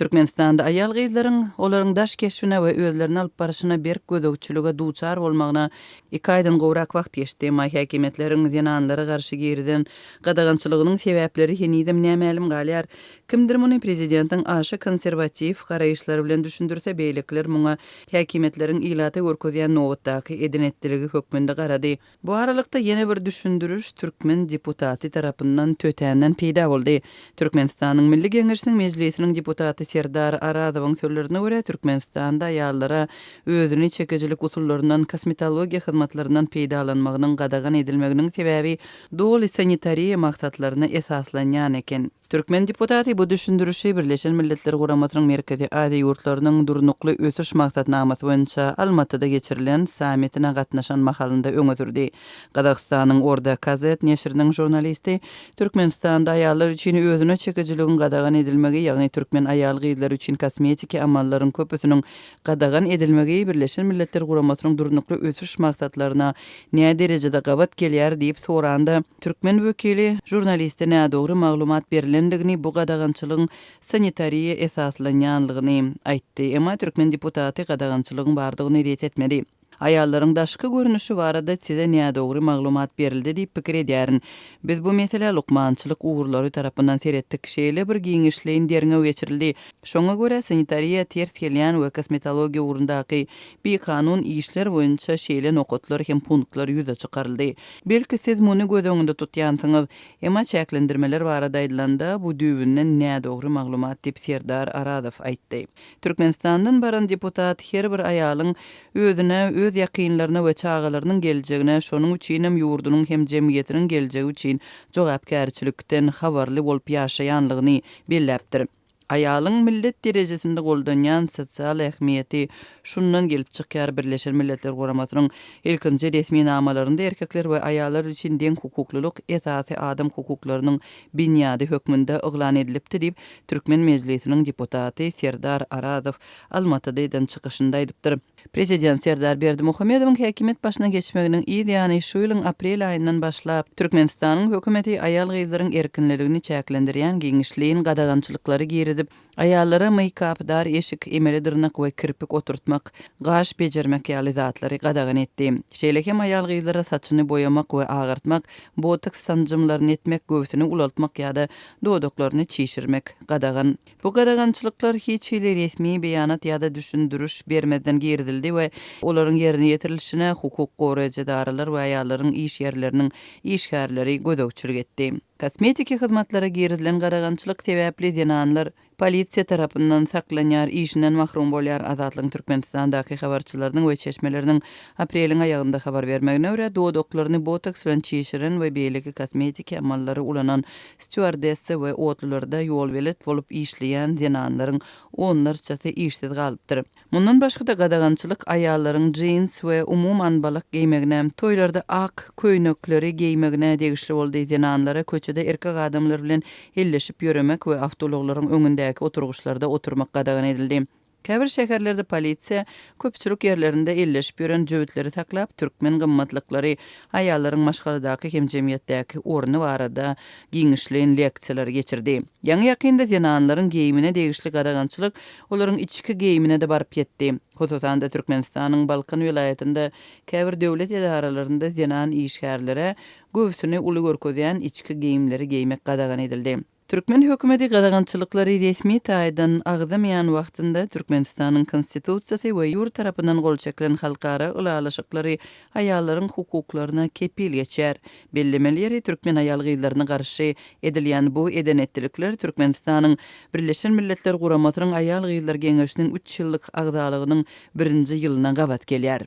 Türkmenistanda aýal-gyzlaryň olaryň daş keşbine we özlerini alyp barşyna berk gözegçilige duçar bolmagyna iki aýdan gowrak wagt geçdi. Emma häkimiýetleriň zenanlara garşy girizen gadagançylygynyň sebäpleri henizem nämälim galýar. Kimdir muny prezidentiň aşa konserwatiw garaýyşlary bilen düşündirse, beýlekiler muňa häkimiýetleriň ilata görkezýän nobatdaky eden-etdiligi hökmünde garady. Bu aralykda ýene bir düşündiriş türkmen deputaty tarapyndan tötänden peýda boldy. Türkmenistanyň Milli Geňeşiniň Mejlisiniň deputaty Serdar Arazowyň sözlerine görä, Türkmenistanda aýallara özüni çekijilik usullaryndan, kosmetologiýa hyzmatlaryndan peýdalanmagynyň gadagan edilmeginiň sebäbi doly sanitariýa maksatlaryna esaslanýan eken. Türkmen deputaty bu düşündirişi Birleşen Milletler Guramasynyň Merkezi Aziýa ýurtlarynyň Durnukly ösüş maksatnamasy boýunça Almatyda geçirilen sammitine gatnaşan mahalynda öňe sürdi. Gazagystanyň Orda Kazet neşiriniň žurnalisti Türkmenistanda aýallar üçin özüne çekijiligiň gadagan edilmegi, ýagny türkmen aýal-gyzlary üçin kosmetiki amallaryň köpüsiniň gadagan edilmegi Birleşen Milletler Guramasynyň Durnukly ösüş maksatlaryna näderejede gabat gelýär diýip soranda, türkmen wekili žurnaliste nädogry maglumat berlendigini, bu gadagançylygyň sanitariýa esaslanýanlygyny aýtdy. Emma türkmen deputaty gadagançylygyň bardygyny ret etmedi. Aýallaryň daşky görnüşi barada size nädogry maglumat berildi diýip pikir edýärin. Biz bu meselä lukmançylyk ugurlary tarapyndan seretdik. Şeýle bir giňişleýin derňew geçirildi. Şoňa görä, sanitariýa ters gelýän we kosmetologiýa ugrundaky bikanun işler boýunça şeýle nokatlar hem punktlar ýüze çykaryldy. Belki, siz muny göz öňünde tutýansyňyz. Emma çäklendirmeler barada aýdylanda, bu düýbünden nädogry maglumat diýip, Serdar Arazow aýtdy. Türkmenistandan baran deputat her bir aýalyň özüne, öz ýakynlaryna we çagalarynyň geljegine, şonuň üçinem ýurdunyň hem jemgyýetiniň geljegi üçin jogapkärçilikden habarly bolup ýaşaýanlygyny belläpdir. Aýalyň millet derejesinde goldanýan sosial ähmiýeti şundan gelip çykýar, Birleşen Milletler Guramasynyň ilkinji resminamalarynda erkekler we aýallar üçin deň hukuklylyk esasy adam hukuklarynyň binýady hökmünde yglan edilipdi diýip, türkmen mejlisiniň deputaty Serdar Arazow Almatyda eden çykyşynda aýdypdyr. Prezident Serdar Berdimuhamedowyň häkimiýet başyna geçmeginiň yz ýany şu ýylyň aprel aýyndan başlap, Türkmenistanyň hökümeti aýal-gyzlaryň erkinliligini çäklendirýän giňişleýin gadagançylyklary girizip, aýallara meýkap, dar eşik, emeli dyrnak we kirpik oturtmak, gaş bejermek ýaly zatlary gadagan etdi. Şeýle hem aýal-gyzlara saçyny boýamak we agartmak, botoks sanjymlaryny etmek, göwsüni ulaltmak ýa-da dodaklaryny çişirmek gadagan. Bu gadagançylyklar hiç hili resmi beýanat ýa-da düşündiriş bermezden girizildi we olaryň ýerine ýetirilişine hukuk goraýjy edaralar we aýallaryň iş ýerleriniň işgärleri gözegçilik etdi. Kosmetiki hyzmatlara girizilen gadagançylyk sebäpli zenanlar polisiýa tarapyndan saklanýar, işinden mahrum bolýar. Azatlygyň Türkmenistandaky habarçylarynyň we çeşmeleriniň apreliň aýagynda habar bermegine görä, dodaklaryny botoks bilen çişiren we beýleki kosmetiki amallary ulanan Stýuardessa we otlularda ýolbelet bolup işleýän zenanlaryň onlarçasy işsiz galypdyr. Mundan başga-da gadagançylyk aýallaryň jins we umuman balak geýmegine, toýlarda ak köýnekleri geýmegine degişli boldy. Zenanlara köçede erkek adamlar bilen elleşip ýöremek we awtoulaglaryň öňündäki oturgyçlarda oturmak gadagan edildi. Käbir şäherlerde polisiýa köpçülik ýerlerinde elleşip ýören jöwütleri saklap, türkmen gymmatlyklary, aýallaryň maşgaladaky hem jemgyýetdäki orny barada giňişleýin leksiýalary geçirdi. Ýaňy-ýakynda zenanlaryň geýimine degişli gadagançylyk olaryň içki geýimine-de baryp ýetdi. Hususan-da, Türkmenistanyň Balkan welaýatynda käbir döwlet edaralarynda zenan işgärlere göwsüni uly görkezýän içki geýimleri geýmek gadagan edildi. Türkmen hökümeti gadagançylyklary resmi taýdan agzamaýan wagtynda Türkmenistanyň Konstitusiýasy we ýurt tarapyndan gol çekilen halkara ylalaşyklary aýallaryň hukuklaryna kepil geçýär. Bellemeli ýeri, türkmen aýal-gyzlaryna garşy edilýän bu eden-etdilikler Türkmenistanyň Birleşen Milletler Guramasynyň Aýal-gyzlar geňeşiniň üç ýyllyk agzalygynyň birinji ýylyna gabat gelýär.